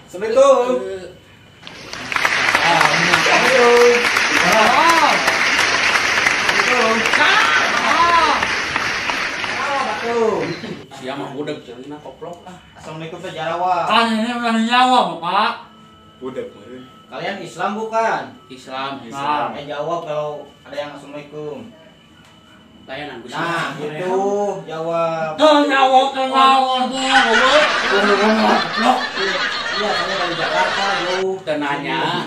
Assalamualaikum. Sia mah budak cenah koplok ah. Assalamualaikum teh jarawa. Kan ini bukan jawab, Bapak. Budak meureun. Kalian Islam bukan? Islam, Islam. Jawab kalau ada yang assalamualaikum. Layanan Gusti. Nah, gitu jawab. Tuh jawab ngomong. Iya, saya dari Jakarta jauh. Teu nanya,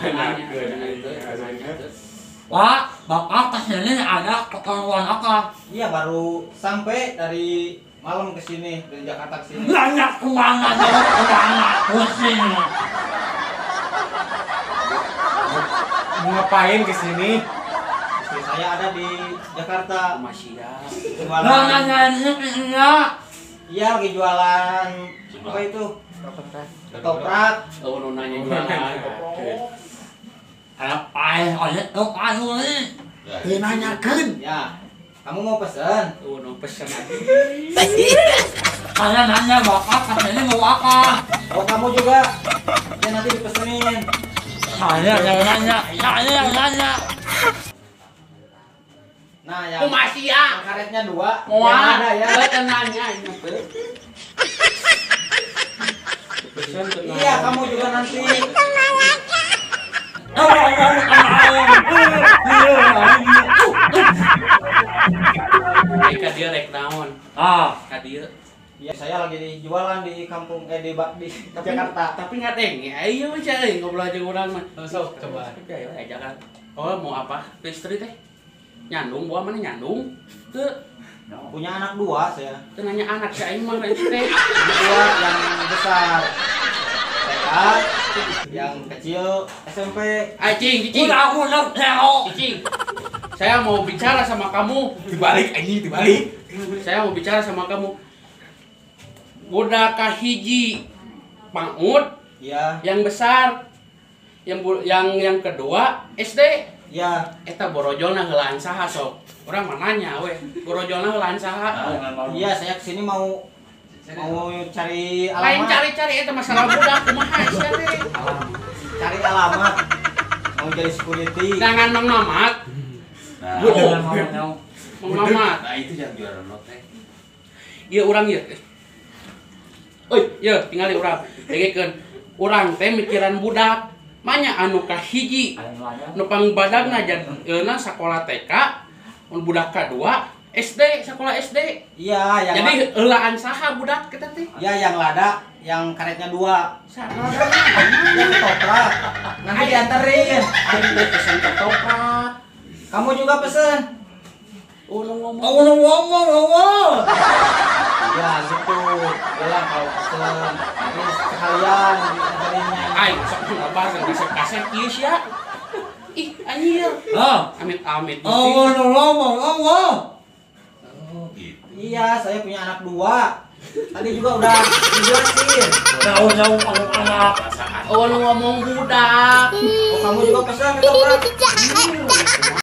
Pak, Bapak kesini ada keperluan apa? Iya, baru sampai dari malam ke sini, dari Jakarta ke sini. Nanya kemana, jawab kemana, pusing. Mau ngapain ke sini? Istri saya ada di Jakarta. Masih ya. Jualan. Nanya. Iya, lagi jualan apa itu? Ketoprak. Oh, nu nanya jualan. Apa oleh tukang ini? Dinanyakeun. Ya. Kamu mau pesen? Oh, nu pesen aja. Saya nanya bapak kesini mau apa? Oh, kamu juga. Ya nanti dipesenin. Saya yang nanya, saya yang nanya. Nah, yang masih ya. Karetnya dua. Yang ada ya. Teu nanya ini teh. Iya, kamu juga nanti. Ka dieu rek naon? Ah, ka dieu. Iya, saya lagi di jualan di kampung di Jakarta. Tapi ngadeng ya, ayo cai ngobrol aja urang mah. Sok coba. Ayo ajakan. Oh, mau apa? Istri teh. Nyandung, buah mana nyandung? Teu punya anak dua saya. Teu nanya anak si aing mah teh. Dua yang besar TK, yang kecil SMP. Cing, cicing. Udah Cicing. Saya mau bicara sama kamu. Dibalik anjing, dibalik. Saya mau bicara sama kamu. Budak kahiji PAUD. Ya. Yang besar. Yang kedua SD. Ya. Eta borojolna heulaan saha sok? Urang mah nanya we. Borojolna heulaan saha? Iya, saya kesini mau cari alamat. Lain cari-cari eta masalah budak kumaha sia teh. Cari alamat. Mau jadi security. Jangan Mang Mamat. Nah, Mang Mamat. Nah, itu yang jualan teh. Ieu urang ieu. Euy, ieu tingali urang. Dengekeun. Urang teh mikiran budak. Manya anu kahiji nu pangbadagna jadina sakola TK, mun budak kadua SD, sekolah SD. Iya, yang jadi heulaan saha budak kita teh? Iya, yang lada, yang karetnya dua. Saha yang ketoprak. Nanti dianterin. Aing teh pesen ketoprak. Kamu juga pesen. Oh, ngomong. Oh, ngomong. Ya, gitu. Bilang kalau pesen, nanti sekalian dianterinnya. Aing sok ngabas kasep-kasep kieu sia. Ih, anjir. Ah, amit-amit. Oh, ngomong. Oh, gitu. Iya, saya punya anak dua. Tadi juga udah dijelasin. Jauh-jauh anak. Oh, lu ngomong budak. Oh, kamu juga pesen ketoprak.